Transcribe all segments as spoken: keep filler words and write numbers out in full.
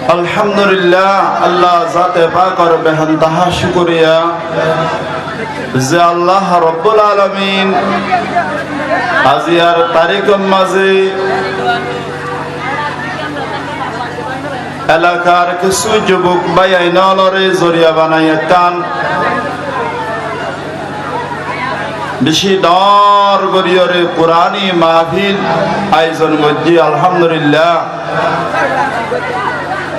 Alhamdulillah, Allah zate pakor behenteha cúkuriya, ze Allah Rabbul Alamin aziyar tarikor mazé elakar kissú jubok báiyain ólore zoriya banai ekkán beci dóñr goríyore Kurani mahfil aizon goijjé, alhamdulillah.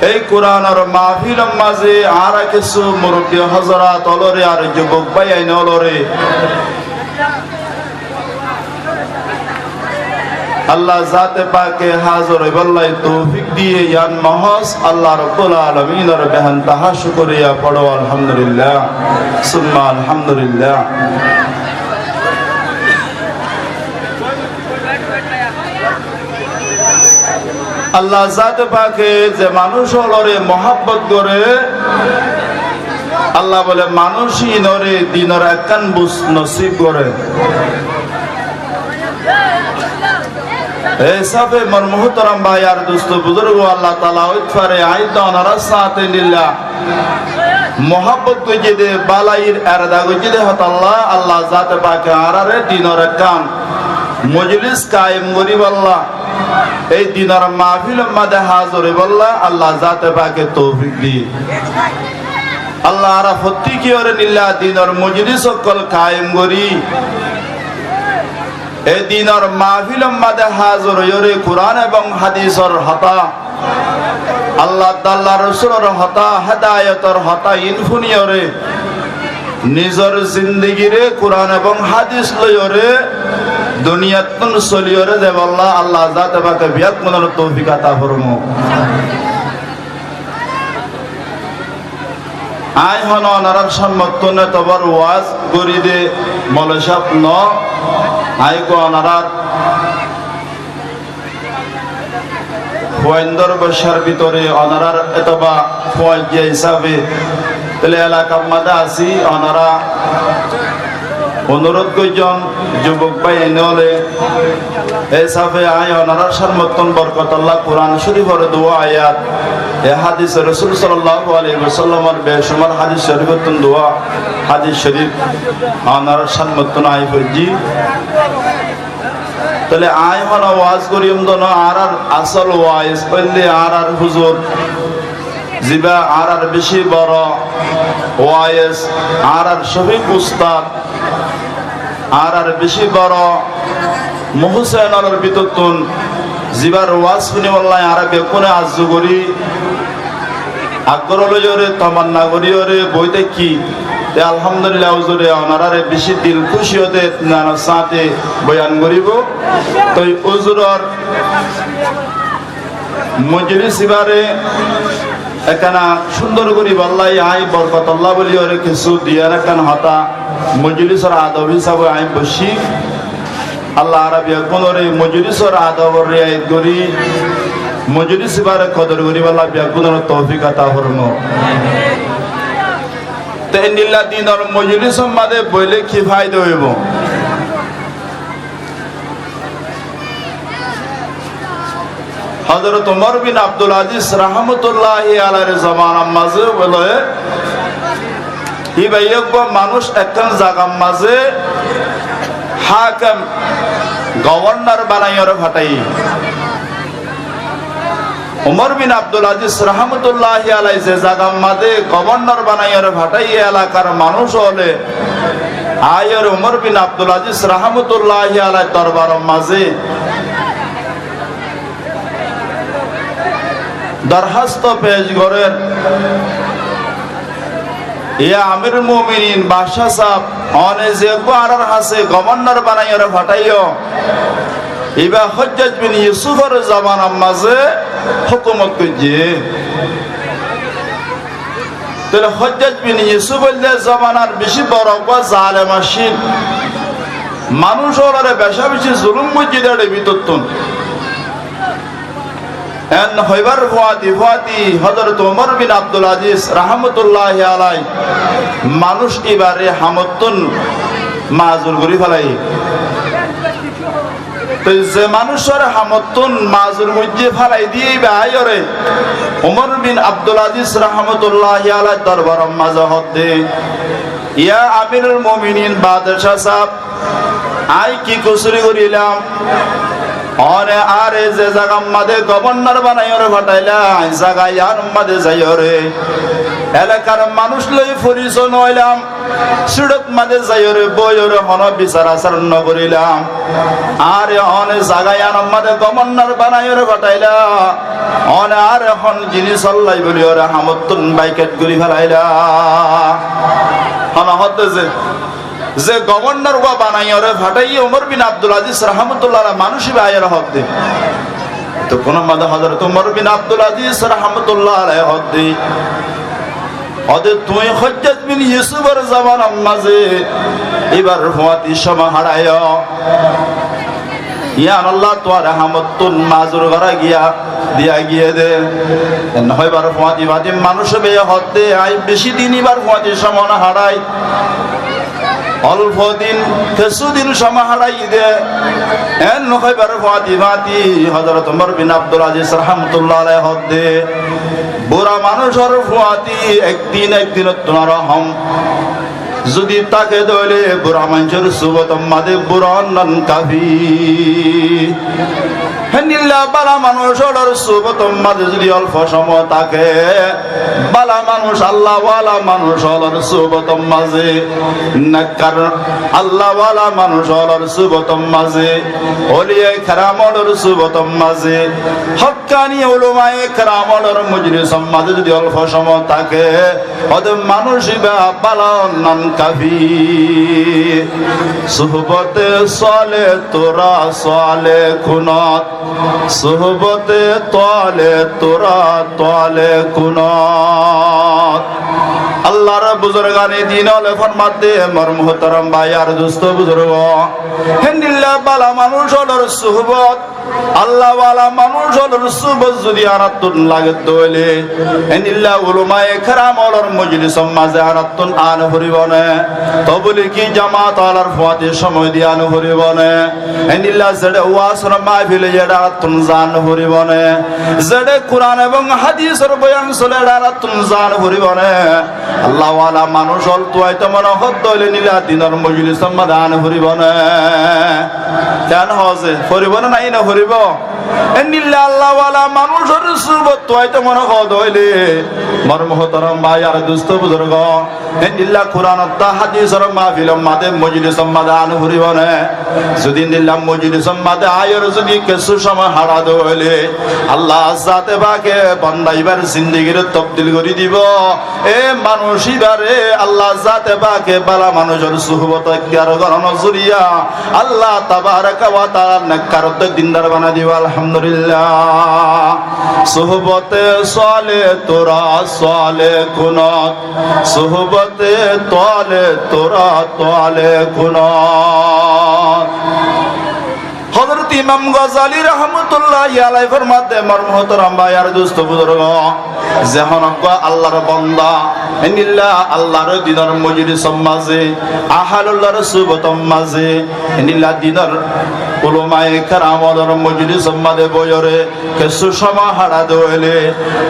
Ei Kuranor mahfilor mazé añára kissú murubbi hozorat ólore ar jubok báiyain ólore Allah zate pake házir óibolla toufik diye, yián mohoz Allah Rabbul Alaminor behenteha cúkuriya. Foro alhamdulillah, summa alhamdulillah. Allah zate pake ze manúc ólore muhabbot gore, Allah bole manúc inore dinor ekkán buz nosib gore. E sáfe mor muhtaram bái ar dustó buzurgó, Allah taala óit fare añí to onorar sáte lilla muhabbot goijjé de, bálair erada goijjé de hotálla, Allah zate pake añárare dinor ekkán mojlis kaim goríbolla, ei dinor mahfilor mazé házir óibolla Allah zate pake toufik diye. Allah añára fottí kiyóre lilla dinor mojlis ókkol kaim gorí, e dinor mahfilor mazé házir óiyore Kuran ebong hadisor hotá, Allah, Allar Rosulor hotá, hedayotor hotá iín fúniyore, nizor zindigire Kuran ebong hadis loiyore duniyattún soliyore zaibolla Allah zate pake beggúnore toufik ata formok. Añí hono onorar cámmottún etobár waz gorí de moloi sáb no, añí uggwá onorar fuaindór boccár bútore onorar etobá fuaijja hísabe, tóile elakar mazé así, onora onurud goijjón, jubok báiyain óle, e hísabe añí onorar cámmottún borkotolla Kuran Córifor duwá ayat, e hádis Rosul sallallahu alaihi wasallamor becúmar hádis Córifottún duwá hádis Córif onorar cámmottún añí foijjí. Tóile añí hono waz goijjóm de no, añárar asól waiz óilde añárar huzur, zibá añárar beci boro waiz, añárar cófik ustad, añárar beci boro muhúsen ólor bútottún, zibár waz fúnibolla añára beggúne arzu gorí, aggoróh loiyóre, tamanna goríyore boói táikki. Te alhamdulillah, huzure onoráre beci dil kúci óte itminanor sáte boyan goríbou. Toi huzuror mojlis ibáre ekkán cúndor goríbolla añí borkotolla bóliyore kessú diyar ekkán hotá mojlisor adob hísabe añí boiccí. Allah añára beggúnore mojlisor adobor riayet gorí, mojlis ibáre kodor goríbolla beggúnore toufik ata formok. Te endilla dinor mojlisor mazé boile ki faida óibo? Hozrot Umar bin Abdul Aziz rahmatullahi alaihir zomanar mazé bóle, ibá uggwá manúic ekkán zagar mazé hákem, gobornor banaiyóre fatháiye. Umar bin Abdul Aziz rahmatullahi alaih ze zagar mazé gobornor banaiyóre fatháiye, elakar manúic óle aiyóre Umar bin Abdul Aziz rahmatullahi alaih dorbaror mazé dorhásto pec gorér, "Yá Amirul Muminin, baccá saab, one ze uggwá añárar hañsé gobornor banaiyóre fatháiyo, ibá Hojjaj bin Yusufor zomanar mazé hókumot goijjé." Tóile Hojjaj bin Yusuf óilde zomanar beci boro uggwá zalem accíl. Manúic ólore becá beci zulúm goijjé de éçe bútottún. En hoibár fuañti fuañti Hozrot Umar bin Abdul Aziz rahmatullahi alaih manúic ibáre hamottún mazur gorí félaiye. Toi ze manúiccúare hamottún mazur goijjé félai diyé íba aiyóre Umar bin Abdul Aziz rahmatulláhi alaihir dorbaror mazé hoódde, "Yá Amirul Muminin, badcá saáb, aññí ki kusúri gorílam? Óne añáre ze zagar mazé gobórnor banaiyóre fathailá, zaga yíanor mazé zaiyóre elakar manúic loi forisói noóilam, síçot mazé zaiyóre bóiyore honó bisar asár nogorílam. Añáre óne zaga yíanor mazé gobórnor banaiyóre fathailá, óne añáre hon jinísollá bóliyoré hamottún baikát gorí félailá." Hone hoódde ze, ze gobórnor uggúa banaiyóre fathaiyé Umar bin Abdul Aziz rahmatulláhi alaih, manúic íba aiyóre hoódde. Toi hone mazé Hozorot Umar bin Abdul Aziz rahmatulláhi alaih hoódde, "Óde tuñí Hojjaj bin Yusúfor zomanar mazé íbar fúañti cómot haçáiyo. Yíanollá tuáñre hamottún mazur gorá giya, diya giyé dé." En hoibar fúañti fúañti manúic íbaye hoódde, "Aññí bicí din íbar fúañti cómot nohaçái. Olfo din, kessú din cómot haçáiyi dé." En hoibar fúañti fúañti Hozorot Umar bin Abdul Aziz rahmatulláhi alaih hoódde, "Bura manúicor fúañti ek din, ek dinottún aró hom zudi táke dé óile, bura maincór suhbótor mazé bura ónnan kafi. Héndilla bála manúic ólor suhbótor mazé zudi olfo cómot táke, bála manúic, Alláwala manúic ólor suhbótor mazé, nekkar Alláwala manúic ólor suhbótor mazé, ouliyaye keram ólor suhbótor mazé, hókkani ulumaye keram ólor mojlisor mazé zudi olfo cómot táke, óde manúic íba bála ónnan kafi. Suhbóte sóaleh tura sóaleh kunót, suhbóte tóaleh tura tóaleh kunót." Allar buzurgane din óle formadde, mor muhtaram bái ar dustó buzurgó, héndilla bála manúic ólor suhbót, Alláwala manúic ólor suhbót zudi añárattún lage dé óile, héndilla ulumaye keram ólor mojlisor mazé añárattún aá noforibó né? Tobligi jamaat ólor fúañti cómot di aá noforibó né? Héndilla zeçé wazor mahfil óiye, eçé añárattún zaa noforibó né? Zeçé Kuran ebong hadisor boyan sole, eçé añárattún zaa noforibó né? Alláwala manúic ól tuáñito mone hoódde óile héndilla dinor mojlisor mazé aá noforibó né? Keén hoó ze, foribó né nái noforibó? Héndilla Alláwala manúicor suhbót tuáñito mone hoódde óile, mor muhtaram bái ar dustó buzurgó, héndilla Kuran ottá hadisor mahfilor mazé, mojlisor mazé aá noforibó né? Zudi héndilla mojlisor mazé aáiyoré zudi kessú cómot haçá dé óile, Allar zate pake bonda íbar zindigiré tobdil gorí dibó. E manúic íbaré Allar zate pake bála manúicor suhbót iktiyar gorónor zoriya Allah tabaraka wa taalar nekkar ottú dindar banai dibó. Alhamdulillah. Suhbóte sóaleh tura sóaleh kunót, suhbóte tóaleh tura tóaleh kunót. Hozorot Imam Gozali rahmatulláhi alaihi formadde, mor muhtaram bái ar dustó buzurgó, ze honó uggúa Allar bonda héndilla Allar dinor mojlisor mazé, ahalullar suhbótor mazé, héndilla dinor ulumaye keram ólor mojlisor mazé bóiyoré kessú cómot haçá dé óile,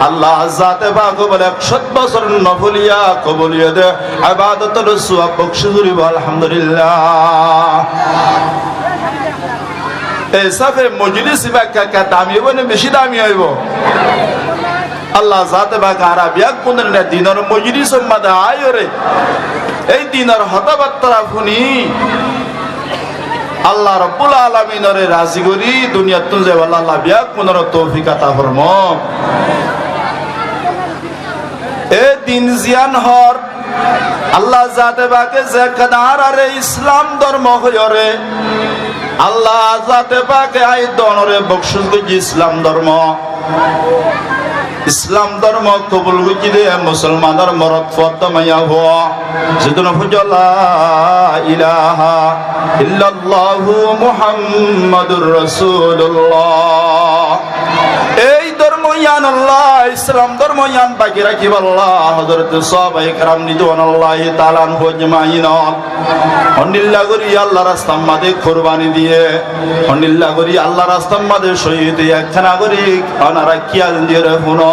Allar zate pake bóle ek cót bosór nofoliya kobuliyót ebadótor suwab bokcí goríbo. Alhamdulillah. E hísafe mojlis ibá ekka ekka dami óibo né bicí dami óibo? Allar zate pake añára beggúnore dinor mojlisor mazé aáiyoré ei dinor hotábattá fúni Allah Rabbul Alaminoré razi gorí duniyattún zaibálla Allah beggúnoré toufik ata formók. E din ziyán hoór, Allah zate pake ze ekkán añáráre Islam dormo hoiyóre, Allah zate pake aññí donoré bokcíc goijjé Islam dormo. Islam dormo kobul goijjé dé musolmanor morot fuat dé maiya fua, zedún foijjó la ilaha illallahu Muhammadur Rasulullah. Ei dormo yíanollá Islam dórmo yían baki rakíbolla Hózorote sáhabaye keram ridwanullahi taala anhum ajmain ókkol hondilla gorí Allar rastar mazé kurbani diyé, hondilla gorí Allar rastar mazé cóhid óiye, ekkán gorí onora kiyá diyóre fúno.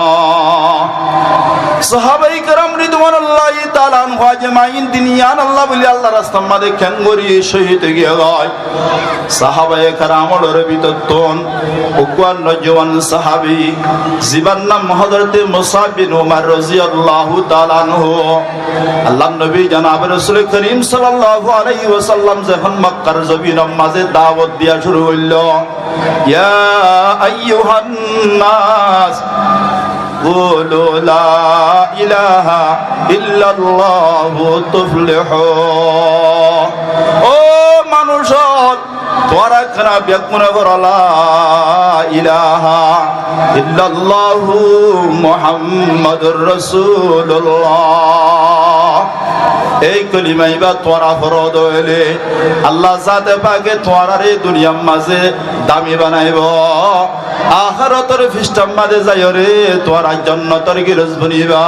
Sáhabaye keram ridwanullahi taala anhum ajmain din yíanolla bóli Allar rastar mazé keéngorí cóhid óigiyoi. Sáhabaye keramor bútottún uggwá nojuwan sáhabi, zibar nam Hózorote Musab bin Umar roziyallahu taala anhu. Allar nobi janabe rosule korim sallallahu alaihi wasallam zehón Makkar zobinor mazé dawot diya cúru goilló, يا أيها الناس قولوا لا إله إلا الله تفلحوا. Ó manúc ókkol, tuáñra ekkán beggúne foro, لا إله إلا الله محمد رسول الله. Ei kolima ibá tuáñra foro dóile, Allah zate pake tuáñrare duniyar mazé dami banaibo. Ahérator fisthar mazé zaiyóre tuáñra jonnotor giros boniba.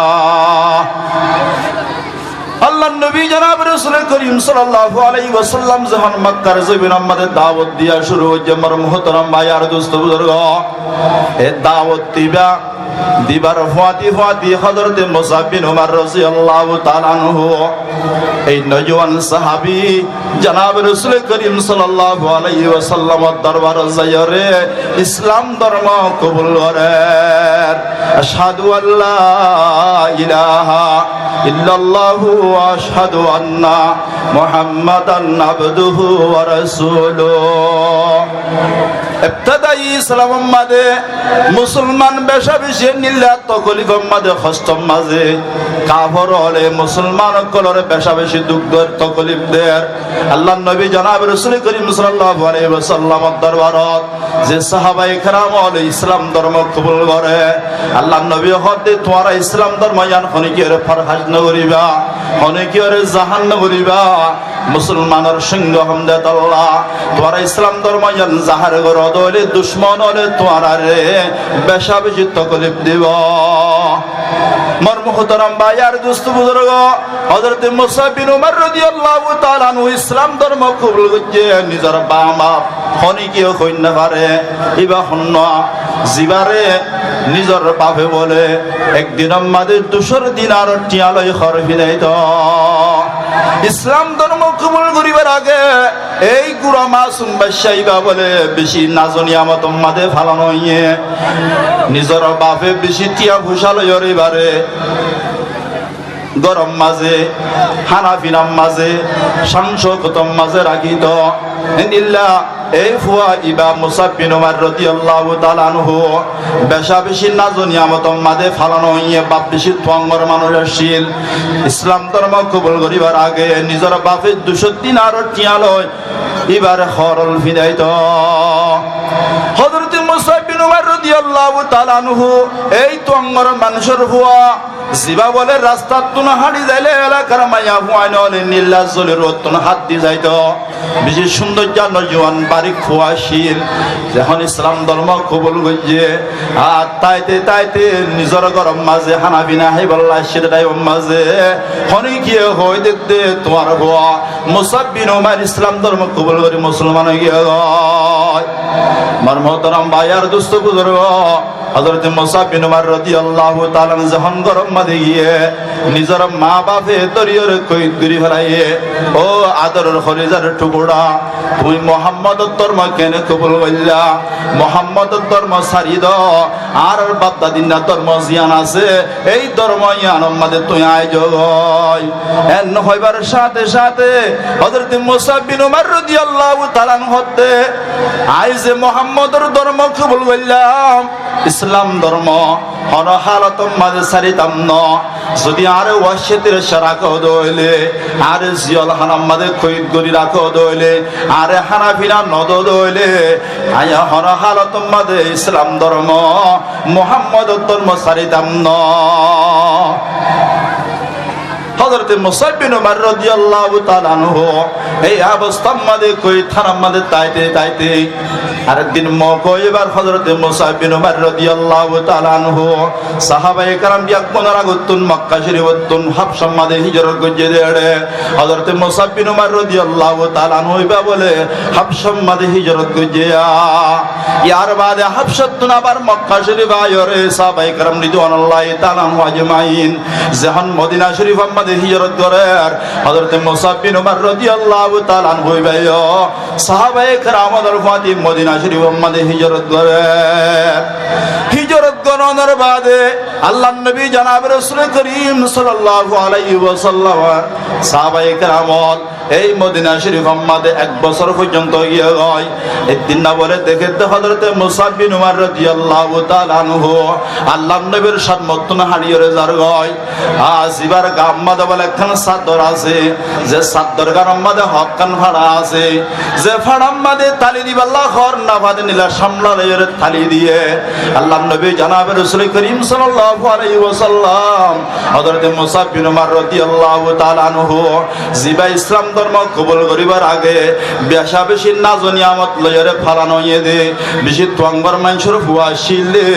Allar nobi janabe rosule korim sallallahu alaihi wasallam zehón Makkar zobinor mazé dawot diya cúru goijjé, mor muhtaram bái ar dustó buzurgó, e dawot ibá dibar fúañti fúañti Hózorote Musab bin Umar roziyallahu taala anhu, ei nojuwan sáhabi janabe rosule korim sallallahu alaihi wasallamor dorbarot zaiyóre Islam dórmo kobul gorer. أشهد أن لا إله إلا الله وأشهد أن محمدا عبده ورسوله. Ebtedai Islamor mazé musolman becá beci nilla tokolifor mazé, hostor mazé, kafor ókkole musolman ókkolore becá beci duk der, tokolif der. Allar nobi janabe rosule korim sallallahu alaihi wasallamor dorbarot ze sáhabaye keram ókkole Islam dórmo kobul gore, Allar nobi hoódde, tuáñra Islam dórmo yían honókiyóre farhas nogoriba, honókiyóre zahár nogoriba. Musolmanor sónge hom de tolla, tuáñra Islam dórmo yían zahár goró dóile ducmon ókkole tuáñrare becá beci tokolif dibo. Mor muhtaram bái ar dustó buzurgó, Hózorote Musab bin Umar roziyallahu taala anhu Islam dórmo kobul goijjé, nizor baf ma honókiyé hoi nofare, ibá honnúa, zibáre nizor bafe bóle ek dinor mazé ducó dinar thiañ loi hór finaito. Islam dórmo kobul goribar age ei gura masum baccá ibá bóle beci nazo niyamotor mazé falon óiye. Nizor bafe beci thiañ foicá loiyóre ibáre góror mazé, hána finar mazé, cán cókotor mazé rakíto. Héndilla ei fua ibá Musab bin Umar roziyallahu taala anhu becá beci nazo niyamotor mazé falon óiye, baf beci tuañgor manúc accíl. Islam dórmo kobul goribar age nizor bafe ducó dinar thiañ loi ibáre hór finaito. Hózorote Musab bin Umar roziyallahu taala anhu ei tuañgor manúcor fua, zibá bóle rastattún háñçi zaile elakar maiyafuain ókkole nilla zoli ruottún hát di zaito. Beci cúndor nojuwan barik fua accíl. Zehón Islam dórmo kobul goijjé, ar táite táite nizor góror mazé hána fina háibolla aiccé de thaimor mazé honókiyé hoói dedde, tuáñr fua Musab bin Umar Islam dórmo kobul gorí musolman óigiyoi. Mor muhtaram bái ar dustó buzurgó, Hózorote Musab bin Umar roziyallahu taala anhu zehón góror mazé giyé, nizor ma bafe dóriyóre koid gorí félaiye, "Ó adoror holizar thukura, tuñí Muhammodor dórmo kene kobul goillá? Muhammodor dórmo sári do, añárar baf dadar dórmo ziyán asé, ei dórmo yíanor mazé tuñí aái zogói." En hoibar cáñte cáñte Hózorote Musab bin Umar roziyallahu taala anhu hoódde, "Añí ze Muhammodor dórmo kobul goillám, Islam dórmo, honó hálotor mazé sáritam no. Zodi añáre wacce tiracca rakó de óile, añáre ziyol hánar mazé koid gorí rakó de óile, añáre hána fina no do de óile, añí honó hálotor mazé Islam dórmo, Muhammodor dórmo sáritam no." Hózorote Musab bin Umar roziyallahu taala anhu ei obostár mazé koid hánar mazé táite táite Arek din mouka óiye, íbar Hózorote Musab bin Umair rodiyallahu taala anhu sahabaye keram biyaggúnor agottún Mokka Córifottún Hábcár máze híjorot goijjé de. Hózorote Musab bin Umair rodiyallahu taala anhu íba bóle Hábcár máze híjorot goijjé. Yar baade Hábcáttún abar Mokka Córife aiyóre sahabaye keram ridwanullahi taala anhum ajmain zehón Modina Córifor máze híjorot gorér, Hózorote Musab bin Umair rodiyallahu taala anhu íbayó sahabaye keramor fúañti Modina Córifor máze híjorot gorér. Híjorot gorónor baade Allar nobi jonabe Rosule Korim sallallahu alaihi wasallam sahabaye keramor ei Modina Córifor máze ek bosór foijjonto giyé goi. Ek din na bóle deké de Hózorote Musab bin Umair rodiyallahu taala anhu Allar nobir cámmottún háñçiyóre zar goi. Ar íbar gaar máze bóle ekkán saddor asé, ze saddor gánor máze hokkán fáñça asé, ze fáñçar máze tali dibálla hoor no fa de endilla cámla loiyóre tali diyé. Allar nobi jonabe Rosule Korim sallallahu alaihi wasallam Hózorote Musab bin Umair rodiyallahu taala anhu zibá Islam dormo kobul goríbar age beca beci naz niyamot loiyóre fála óiye de, beci tuañgor maincór fua accíl de.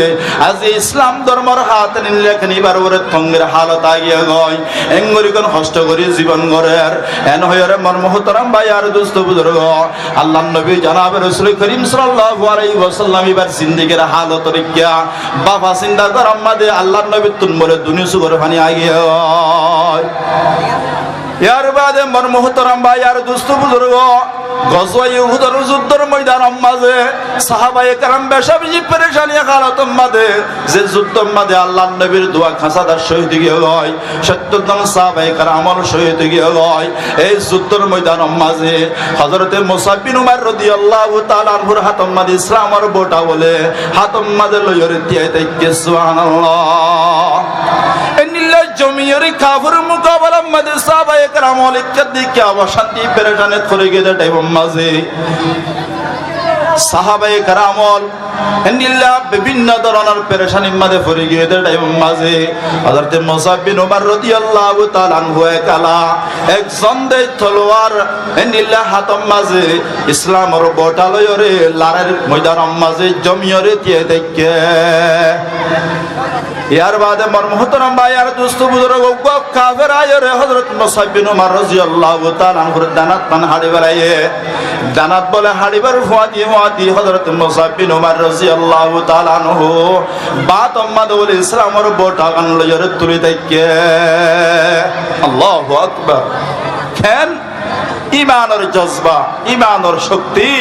Aijja Islam dormor háte nile kene íbar uore tongir hálot aigiyé goi. Engorí kene hoctho gorí zibon gorér. En hoiyóre mor muhtaram bái ar dusto buzurgo, Allar nobi jonabe Rosule Korim sallallahu alaihi wasallam íbar zindigir hálot deikká báfa sinta gorór máze Allar nobittún bóle duni sukor faní aigiyé goi. Yar baade mor muhtaram bái ar dusto buzurgo, gozwaye Uhudor zuddór moidanor máze sahabaye keram beca beci ferecani hálotor máze, ze zuddór máze Allar nobir duwa kañsadar cóhid giyé goi, sóttor zon sahabaye keram ol cóhid giyé goi. Ei zuddór moidanor máze Hózorote Musab bin Umair rodiyallahu taala anhur hátor máze Islamor bota bóle hátor máze loiyóre tiyai táikke, subhanallah. Endilla zomiyóre kaferor mukabelar máze sahabaye keram ol ikká dikká ocanti ferecanit fori giyé de thaimor máze sahabaye keram ol endilla bibinno dóronor ferecanir máze fori giyé de thaimor máze Hózorote Musab bin Umair rodiyallahu taala anhu ekala ek zon de tolwar endilla hátor máze Islamor bota loiyóre lorair moidanor máze zomiyóre tiyai táikke. Yar baade mor muhtaram bái ar dusto buzurgo, uggwá kafer aiyóre Hózorote Musab bin Umair rodiyallahu taala anhur dhenat tán háñçi félaiye. Dhenat bóle háñçibar fúañti fúañti Hózorote Musab bin Umair rodiyallahu taala anhu bátor máze bóle Islamor bota gán loiyóre tuli táikke. Allahu Akbar. Ken? Imanor jozba, imanor cokti.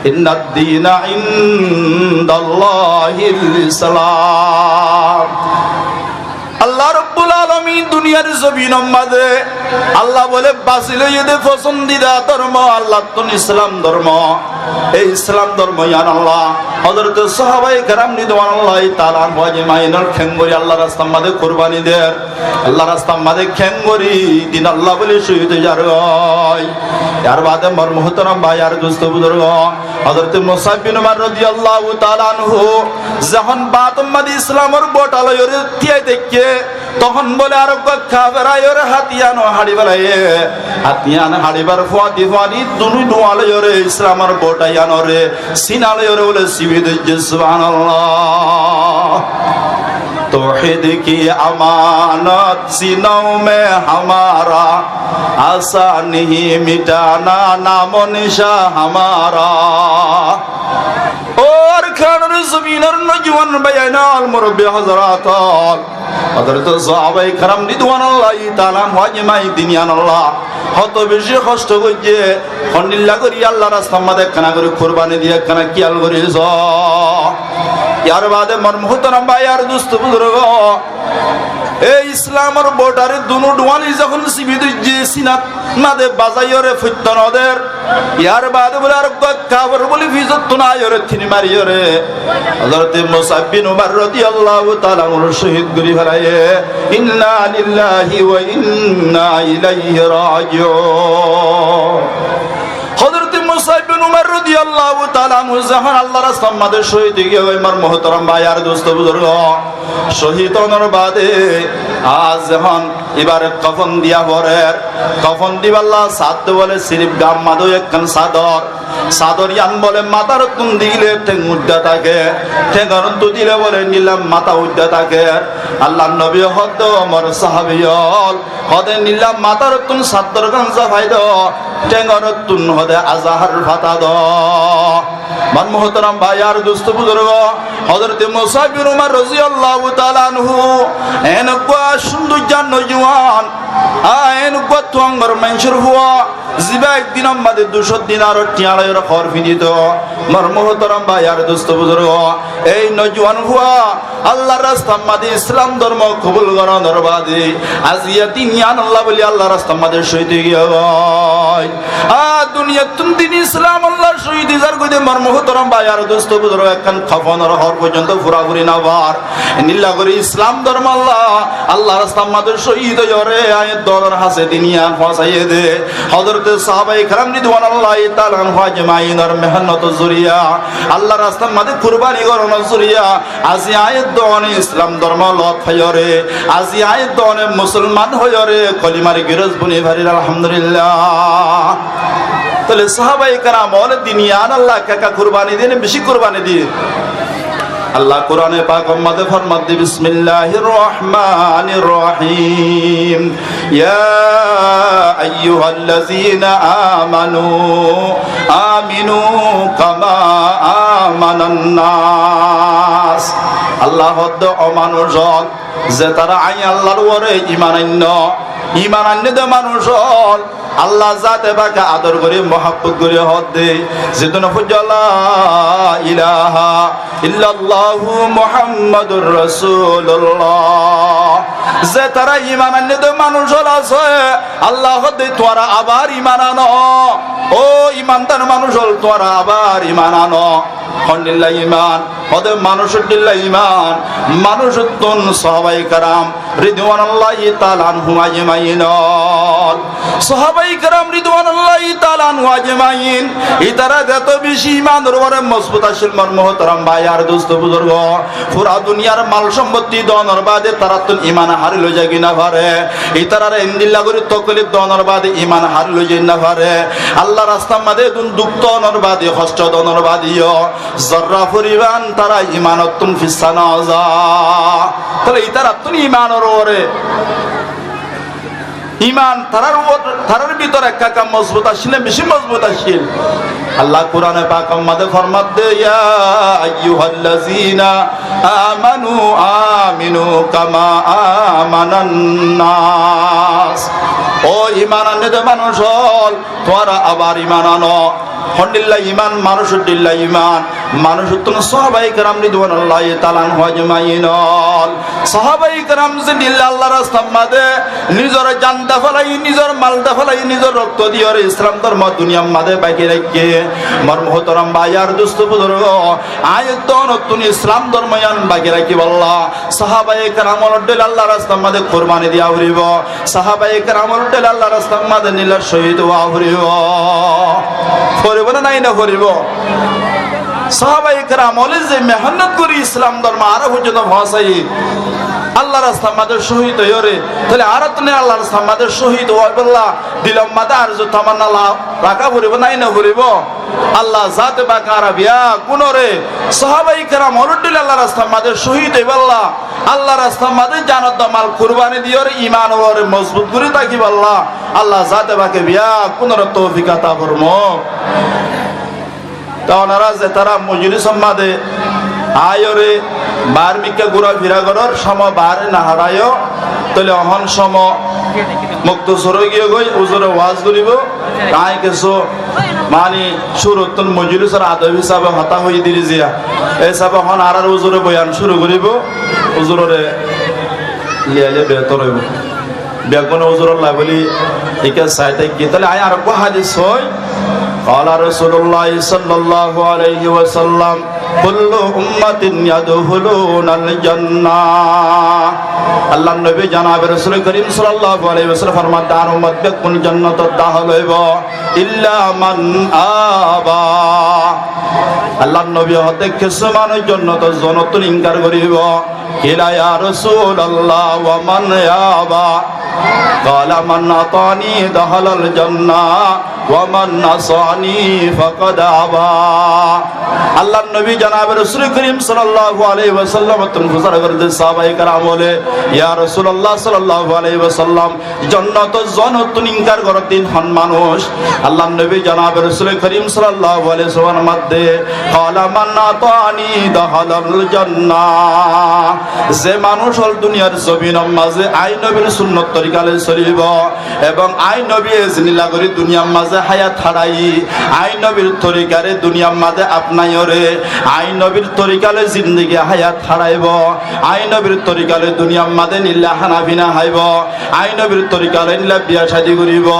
Inna dina indallahil Islam. Allah Rabbul Alamin duniyar zobinor máze Allah bóle basi loiyé de fosondida dormo Allattún Islam dormo. Ei Islam dormo yián Allah Hózorote sahabaye keram ridwanullahi taala anhum ajmainor kengorí Allar rastar máze kurbani der. Allar rastar máze kengorí din Allah bóli cóhid ói zargói. Yar baade mor muhtaram bái ar dusto buzurgo, Hózorote Musab bin Umair rodiyallahu taala anhu zehón bátor máze Islamor bota loiyóre tiyai táikke, tohón bóle areggwá kafer aiyóre hát yián háñçi félaiye. Hát yián háñçibar fúañti fúañti duni dhuwá loiyóre Islamor bota yiánoré sina loiyóre bóle sibi dóijje, subhanallah. توحید کی امانت سینوں میں ہمارا، آساں نہیں مٹانا نام و نشاں ہمارا۔ Ó Arkanor zobinor nojuwan báiyain ol, murobbi hózorat ol, Hózorote sahabaye keram ridwanullahi taala anhum ajmain din yián Allah hoto beci hoctho goijje, hondilla gorí Allar rastar máze ekkána gorí kurbani diye, ekkána kiyal gorí só. Yar baade mor muhtaram bái ar dusto buzurgo, ei Islamor botare dunu dhuwáli zehón sibi dóijje, sinar máze bazaiyóre foittó no der, yar baade bóle areggwá kafer bóle fisottún aiyóre tiri mariyóre Hózorote Musab bin Umair rodiyallahu taala anhuré cóhid gorí félaiye. Inna lillahi wa inna ilaihi rajiun. Hózorote Musab bin Umair rodiyallahu taala anhu zehón Allar rastar máze cóhid ói giyói, mor muhtaram bái ar dustó buzurgó, cóhid ónor baade, a, zehón ibáre kafón diya forer, kafón dibálla sadde bóle sirif gaar máze ekkán sador, sador yián bóle matár ottún dile théng uddá táke, théngor ottún dile bóle nila matá uddá táke. Allar nobi hoódde, ó mor sahabi ókkol, hoóde nila matár ottún sador gán zafai do, théngor ottún hoóde azahár fata do. Mor muhtaram bái ar dustó buzurgó, Hozróte Musab bin Umair roziyallahu taala anhu eén uggúa cúndor nojuwan, a, eén uggúa tuáñr maincór fua, zibá ek dinor máze dui cót dinaror thiañ loi hoór fiñdito. Mor muhtaram bái ar dustó buzurgó, ei nojuwan fua Allar rastar máze Islam dormo kobul gorónor baade aijja din yián olla bóli Allar rastar máze cóhid ói giyói. A, duniyattún din Islam olla cóhid ói zargói de, mor muhtaram bái ar dustó buzurgó, ekkán kafónor hoór foijjonto furafuri no far. Endilla gorí Islam dormo olla Allar rastar máze cóhid óiyore aññí doónor hañsé din yián foóñsaiyé de. Hozróte sahabaye keram ridwanullahi taala anhum ajmainor mehénnotor zoriya, Allar rastar máze kurbani gorónor zoriya, aijja aññí doóne Islam dormo lot faiyóre, aijja aññí doóne musolman óiyore kolimar girós boni farir, alhamdulillah. Tóile sahabaye keram ókkole din yián olla ekka ekka kurbani diye né, beci kurbani diye? Allah Kurane Pakor máze formadde, Bismillahir Rahmanir Rahim. يا أيها الذين آمنوا آمنوا كما آمن الناس. Allah hoódde, ó manúic ókkol, ze tará aññí Allar uore iman ainno, iman ainné de manúic ókkol, Allah zate pake ador gorí, muhábbot gorí hoódde, zedún foijjó لا إله إلا الله محمد رسول الله. Ze tará iman ainné de manúic ókkol asé, Allah hoódde, tuáñra abar iman ano. Ó imandar manúic ókkol, tuáñra abar iman ano. Hondilla iman? Hoódde manúicor dilla iman. Manúicottún sahabaye keram ridwanullahi taala anhum ajmain ókkol. Sahabaye keram ridwanullahi taala anhum ajmain, itará zeto beci imanor uore mozbut accíl, mor muhtaram bái ar dustó buzurgó, fura duniyar mal sompotti doónor baade tarattún iman hári loi zai ki no fare? Itarare endilla gorí toklif doónor baade iman hári loi zai no fare? Allar rastar máze edún duk doónor baade, hoctó doónor baade yó zorra foriman tará imanottún fissá no za. Tóile itarattún imanor uore, iman tarár uore, tarár bútore ekka ekka mozbut accíl né, beci mozbut accíl. Allah Kurane Pakor máze formadde, يا أيها الذين آمنوا آمنوا كما آمن الناس. Ó iman ainné de manúic ókkol, tuáñra abar iman ano. Hondilla iman? Manúicor dilla iman. Manúicottún sahabaye keram ridwanullahi taala anhum ajmain ókkol. Sahabaye keram zendilla Allar rastar máze nizor jan de félaiye, nizor mal de félaiye, nizor rokto diyóre Islam dormo duniyar máze baki raikké, mor muhtaram bái ar dustó buzurgó, aññí doónottún Islam dormo yián baki rakibálla sahabaye keram ókkolor dóilla Allar rastar máze kurbani diya foribó. Sahabaye keram ókkolor dóilla Allar rastar máze nila cóhid ówa foribó. Foribó né nái no foribó? Sahabaye keram ókkole ze mehénnot gorí Islam dormo añára foijjonto foóñsaiye, Allar rastar máze cóhid óiyore, tóile añárattún Allar rastar máze cóhid óibálla dilor máze arzu tamanna la-, raká foribó nái no foribó? Allah zate pake añára beggúnore sahabaye keram ókkolor dóilla Allar rastar máze cóhid óibálla, Allar rastar máze janor de mal kurbani diyóre imanor uore mozbut gorí tákibálla Allah zate pake beggúnore toufik ata formouk. Te onora ze tará mojlisor máze aiyóre baár mikká gura fira gorór, cómo baáre no háraiyó, tóile ehón cómo muktasor ói giyói, huzure waz goríbo, aññí kessú mani cúruttún mojlisor adob hísabe hotá hoiyí dili ziya. Ei hísabe ehón añárar huzure boyan cúru goríbo, huzurore liyaile behétor óibo. Beggúne huzuror lá bóli ikká sai táki. Tóile aññí areggúa hádis hoói, قال رسول الله صلى الله عليه وسلم، كل أمتي يدخلون الجنة. Allar nobi janabe Rosule Korim sallallahu alaihi wasallam formadde, añár ummot bekkún jonnotot dahól óibo, إلا من أبى. Allar nobi hoódde, kessú manúic jonnotor zonottún inkar goríbo. قيل يا رسول الله ومن يأبى؟ قال من أطاعني دخل الجنة ومن عصاني فقد أبى. Allar nobi janabe Rosule Korim sallallahu alaihi wasallam ottún fusár gorédde sahabaye keram ókkole, "Ya Rasulallah sallallahu alaihi wasallam, jonnotor zonottún inkar goróddin hon manúic?" Allar nobi janabe Rosule Korim sallallahu alaihi wasallam formadde, قال من أطاعني دخل الجنة. Ze manúic ókkol duniyar zobinor mazé añí nobir sunnot torika loi solibo, ebong añí nobiye zendilla gorí duniyar mazé hayat hárai, añí nobir torikare duniyar mazé apnaiyoré, añí nobir torika loi zindigi hayat háraibo, añí nobir torika loi duniyar mazé endilla hána fina háibo, añí nobir torika loi endilla biya cádi goríbo,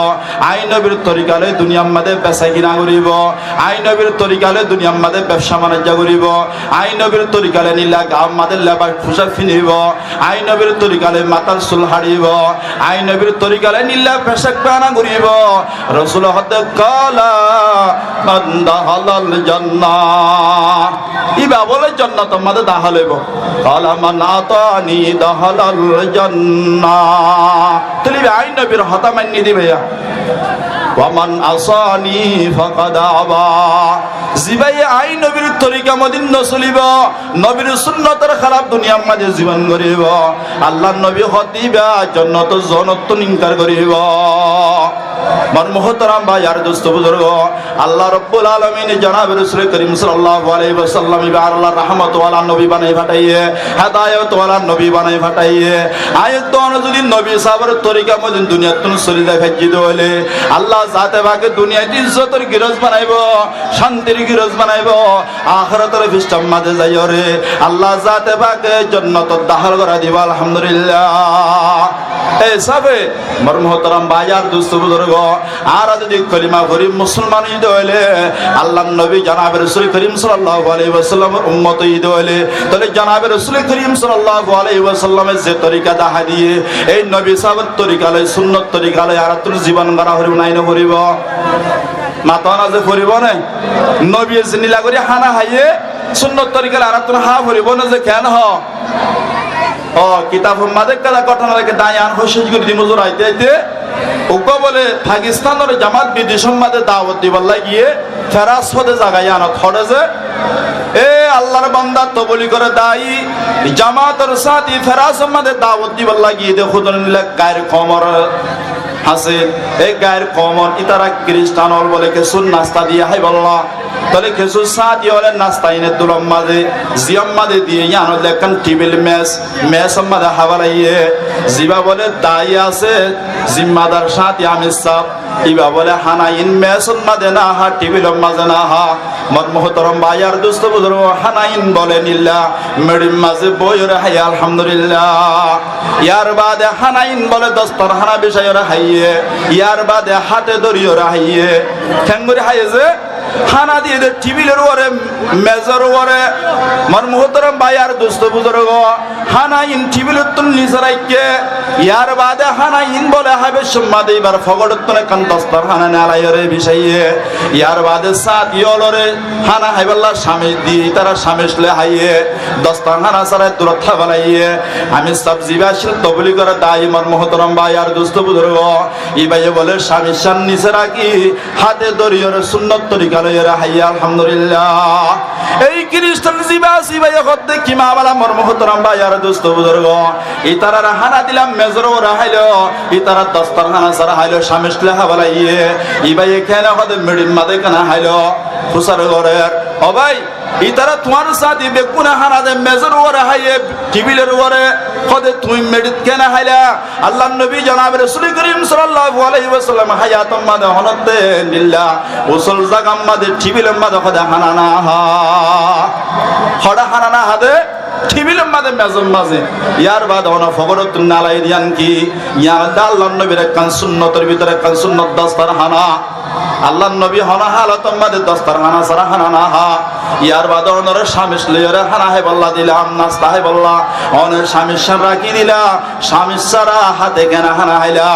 añí nobir torika loi duniyar mazé besa kina goríbo, añí nobir torika loi duniyar mazé bebsa banijjo goríbo, añí nobir torika loi endilla gaar mazé lebas fusák finibo, añí nobir torika loi matár sul háribo, añí nobir torika loi endilla fecák fana goríbo. Rosule hoódde, قال من دخل الجنة. Íba bóle jonnotor mazé dahól óibo. قال من أطاعني دخل الجنة. Tóile íba añí nobir hotá mainné de íba. ومن عصاني فقد أبى. Zibáye añí nobir torika mozin nosolibo, nobir sunnotor hélaf duniyar mazé zibon goríbo, Allar nobi hoódde íba jonnotor zonottún inkar goríbo. Mor muhtaram bái ar dustó buzurgó, Allah Rabbul Alamine janabe Rosule Korim sallallahu alaihi wasallam íba Allar rahmot wala nobi banai fataiye, hedayot wala nobi banai fataiye. Añí tuáñra zodi nobi sábor torika mozin duniyattún soli zai faijjí de óile, Allah zate pake duniyait izzotor girós banaibo, cántir girós banaibo, ahérator fisthar mazé zaiyóre Allah zate pake jonnotot dahól gorai dibo, alhamdulillah. Ei hísafe mor muhtaram bái ar dustó buzurgó, añára zodi kolima fori musolman ói de óile, Allar nobi janabe Rosule Korim sallallahu alaihi wasallamor ummot ói de óile, tóile janabe Rosule Korim sallallahu alaihi wasallame ze torika dahái diye, ei nobi sábor torika loi, sunnot torika loi añárattún zibon gora foribo nái noforibo? Mato na ze foribo né? Nobiye zendilla gorí hána háiye, sunnot torika loi añárattún há foribo né ze, keén hoó? Ó, kitabor mazé ekkán góthona leké, daiyan hoói céc gorí dim zura aite aite. Uggúa bóle Pakistanor jamaat bidecór mazé dawot dibolla giyé, Feras hoó de zaga yíanot hoçé ze, e Allar banda toblig goré dai, jamaator sáñti Ferasor mazé dawot dibolla giyé de, húdun lek gair koumor asé, e gair koumor ítara kiristan ókkol bóle kessú nasta diyé háibolla. Tóile kessú sáñti ókkole nasta iné dulor mazé, ziyór mazé diyé yían óilde ekkán thibil mes, mesór mazé hába laiyé. Zibá bóle dai asé, zimmadar sáñti amir sáb, íba bóle hána iín mesór mazé no há, thibilor mazé no há. Mor muhtaram bái ar dustó buzurgó, hána iín bóle endilla meçir mazé boiyóre háiye, alhamdulillah. Yar baade hána iín bóle dostorhána bisáiyóre háiye, yar baade háte dóriyóre háiye. Keéngorí háiye ze? Hána diyé de thibilor uore, mezor uore, mor muhtaram bái ar dustó buzurgó, hána iín thibilottún nise raikké, yar baade hána iín bóle háibar cómot íbar fogotottún ekkán dostorhána nelaiyóre bisáiye, yar baade sáñti ókkolore hána háibolla cámic diyé, ítara cámic loi háiye, dostorhána sára durot hába laiyé. Amir sáb zibá accíl tobligor dai, mor muhtaram bái ar dustó buzurgó, íbaye bóle cámic cán nise rakí, háte dóriyóre sunnot torika loiyóre háiye, alhamdulillah. Ei kiristan zibá asé íbaye hoódde ki mamala, mor muhtaram bái ar dustó buzurgó, ítarare hána dilam mezor uore háilo, ítara dostorhána sára háilo, cámic loi hába laiyé. Íbaye keéne hoódde meçir mazé keéne háilo? Fusár gorér, ó bái, ítara tuáñr sáñti bekkúne hána de mezor uore háiye, thibilor uore, hoódde tuñí meçit keéne háila? Allar nobi janabe Rosule Korim sallallahu alaihi wasallam hayator mazé honótte endilla usól zagar mazé, thibilor mazé hoódde hána no há. Hoçé hána no há de? Thibilor mazé, mezor mazé. Yar baade honó fogotottún nelaiyé de yían ki? Yían óilde Allar nobir ekkán sunnotor bútore ekkán sunnot dostorhána. Allar nobi honó hálotor mazé dostorhána sára hána no há. Yar bade ónore cámic loiyóre hána háibolla dilam, nasta háibolla. Óne cámic cán rakí dila, cámic sára háte kene hána háila.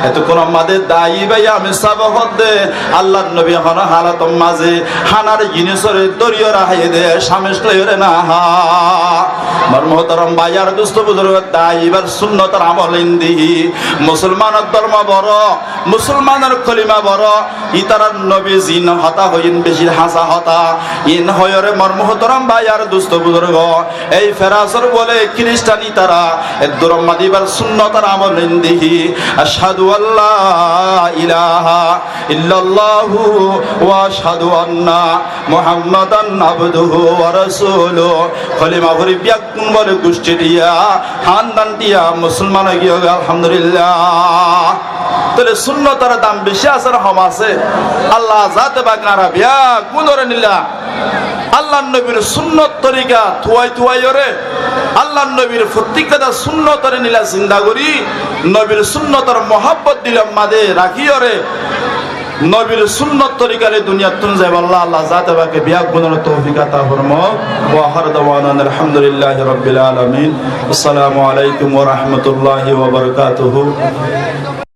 Etókkon mazé dai bái ami sábe hoódde, Allar nobi hono halotor mazé hánar jinisóre dóriyóre háiye dé, cámic loiyóre no há. Mor muhtaram bái ar dusto buzurgo, dai báir sunnotor amol endilla. Musolmanor dórmo boro, musolmanor kolima boro, ítarar nobi zin hotá hoiyén beci háñsa hotá. Iín hoiyóre mor muhtaram bái ar dusto buzurgo, ei Frasor bóle Kiristan ítara, eddur mazé íbar sunnotor amol endilla. Ashhadu an la ilaha illallahu wa ashhadu anna Muhammadan abduhu wa rasuluh. Kolima fori biyakkún bóle guccí diya, hándan diya, musolman ói giyói, alhamdulillah. Tóile sunnotor dam beci asé né hom asé? Allah zate pak nara biyakkúnore nila. Allar nobir sunnot torika tuwai tuwaiyóre, Allar nobir fottíkkata sunnotore nila zinda gorí, nobir sunnotor muhábbot dilor mazé rakíyóre, nobir sunnot torikale duniyattún zaibálla Allah zate pake biyakkúnore toufik ata formouk. Wa ahiru dawana anil hamdulillahi rabbil alamin. Assalamu alaikum wa rahmatullahi wa barakatuhu.